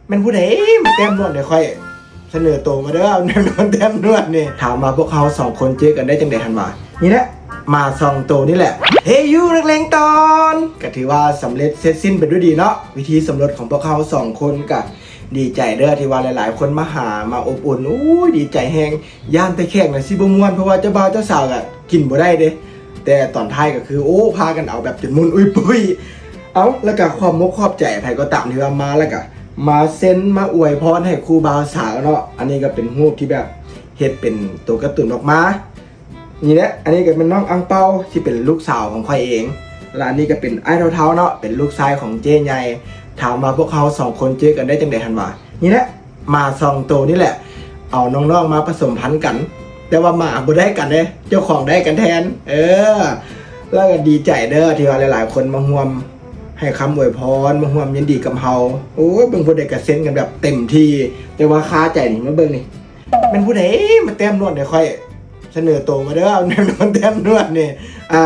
ແມ່ນຜູ້ໃດມາແຕ້ມນວດໃຫ້ຂ້ອຍ? ສະເໜີໂຕມາເດີ້ ແນວນວດແຕ້ມນວດນີ້. ຖາມວ່າພວກເຮົາສອງຄົນເຈີກັນໄດ້ຈັ່ງໃດຫັ້ນຫວາ? ນີ້ແຫຼະ ໝາສອງໂຕນີ້ແຫຼະ. Hey you ນັກເລງຕອນ ກະຖືວ່າສຳເລັດເສັດສິ້ນໄປດ້ວຍດີເນາະ. ວິທີສຳຫຼວດຂອງພວກເຮົາສອງຄົນ ກະດີໃຈເດີ້ ທີ່ວ່າຫຼາຍໆຄົນມາຫາ ມາອົບອຸ່ນ. ໂອ້ຍ ດີໃຈແຮງ. ຢ້ານແຕ່ແຂກນະຊິບໍ່ມ່ວນ ເພາະວ່າເຈົ້າບ່າວເຈົ້າສາວກະກິນບໍ່ໄດ້ເດ້. ແຕ່ຕອນທ້າຍກະຄື ໂອ້ ພາກັນເອົາແບບຈົນມ່ວນອຸ້ຍປຸ້ຍ. ເອົາ ແລ້ວກະຂອບມົກຂອບໃຈໃຜກໍຕາມທີ່ວ່າມາ ແລ້ວກະມາເຊັນ ມາອວຍພອນໃຫ້ຄູ່ບ່າວສາວເນາະ. ອັນນີ້ກະເປັນຮູບທີ່ແບບເຮັດເປັນໂຕກາຕູນອອກມາ. ນີ້ແຫຼະ ອັນນີ້ກະແມ່ນນ້ອງອັງເປົາ ທີ່ເປັນລູກສາວຂອງຂ້ອຍເອງ. ແລະ ອັນນີ້ກະເປັນອ້າຍເຖົ້າໆເນາະ ເປັນລູກຊາຍຂອງເຈ້ໃຫຍ່. ຖາມວ່າພວກເຮົາສອງຄົນເຈີກັນໄດ້ຈັ່ງໃດຫັ້ນຫວາ? ນີ້ແຫຼະ ໝາສອງໂຕນີ້ແຫຼະ ເອົານ້ອງໆມາປະສົມພັນກັນ. ແຕ່ວ່າໝາບໍ່ໄດ້ກັນເດ້ ເຈົ້າຂອງໄດ້ກັນແທນ. ເອີ ແລ້ວກະດີໃຈເດີ້ ທີ່ວ່າຫຼາຍໆຄົນມາຮ່ວມໃຫ້ຄຳອວຍພອນ ມາຮ່ວມຍິນດີກັບເຮົາ. ໂອ້ຍ ເບິ່ງຜູ້ໃດກະເຊັນກັນແບບເຕັມທີ່. ແຕ່ວ່າຄາໃຈນີ້ ມາເບິ່ງນີ້ ແມ່ນຜູ້ໃດມາແຕ້ມນວດໃຫ້ຂ້ອຍ? ສະເໜີໂຕມາເດີ້ ແນວນວດແຕ້ມນວດນີ້. ອາ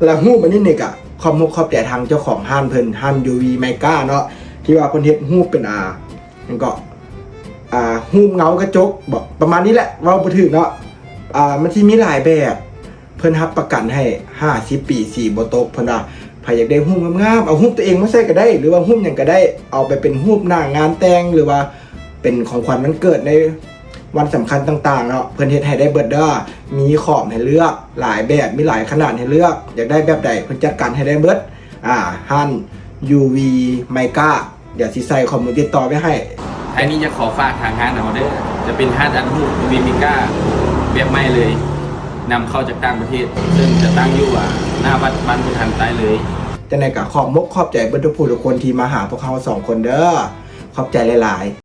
ແລ້ວຮູບອັນນີ້ນີ້ກະຂອບມົກຂອບໃຈທາງເຈົ້າຂອງຮ້ານເພິ່ນ ຮ້ານ ຢູວີ ໄມກາ ເນາະ ທີ່ວ່າເພິ່ນເຮັດຮູບເປັນ ອາ ຫຍັງເກາະ ອາ ຮູບເງົາກະຈົກບໍ ປະມານນີ້ແຫຼະ ເວົ້າບໍ່ຖືກເນາະ. ອາ ມັນຊິມີຫຼາຍແບບ ເພິ່ນຮັບປະກັນໃຫ້ຫ້າສິບປີ ສີບໍ່ຕົກ. ເພິ່ນວ່າໃຜຢາກໄດ້ຮູບງາມໆ ເອົາຮູບຕົວເອງມາໃສ່ກະໄດ້ ຫຼືວ່າຮູບຫຍັງກະໄດ້ ເອົາໄປເປັນຮູບໜ້າງານແຕ່ງ ຫຼືວ່າເປັນຂອງຂວັນວັນເກີດໃນ ວັນສຳຄັນຕ່າງໆເນາະ ເພິ່ນເຮັດໃຫ້ໄດ້ເບິດເດີ້. ມີຂອບໃຫ້ເລືອກຫຼາຍແບບ ມີຫຼາຍຂະໜາດໃຫ້ເລືອກ. ຢາກໄດ້ແບບໃດ ເພິ່ນຈັດການໃຫ້ໄດ້ເບິດ. ອາ ຮ້ານ ຢູວີ ໄມກາ ດຽວຊິໃສ່ຂໍ້ມູນຕິດຕໍ່ໄວ້ໃຫ້. ທ້າຍນີ້ຢາກຂໍຝາກທາງຮ້ານເຮົາເດີ້ ຈະເປັນຮ້ານອັດຮູບ ຢູວີ ໄມກາ ແບບໃໝ່ເລີຍ ນຳເຂົ້າຈາກຕ່າງປະເທດ ເຊິ່ງຈະຕັ້ງຢູ່ ອາ ໜ້າວັດບ້ານພຸດທັນໃຕ້ເລີຍ. ຈັ່ງໃດກະຂອບມົກຂອບໃຈເບິດທຸກຜູ້ທຸກຄົນທີ່ມາຫາພວກເຮົາສອງຄົນເດີ້. ຂອບໃຈຫຼາຍໆ.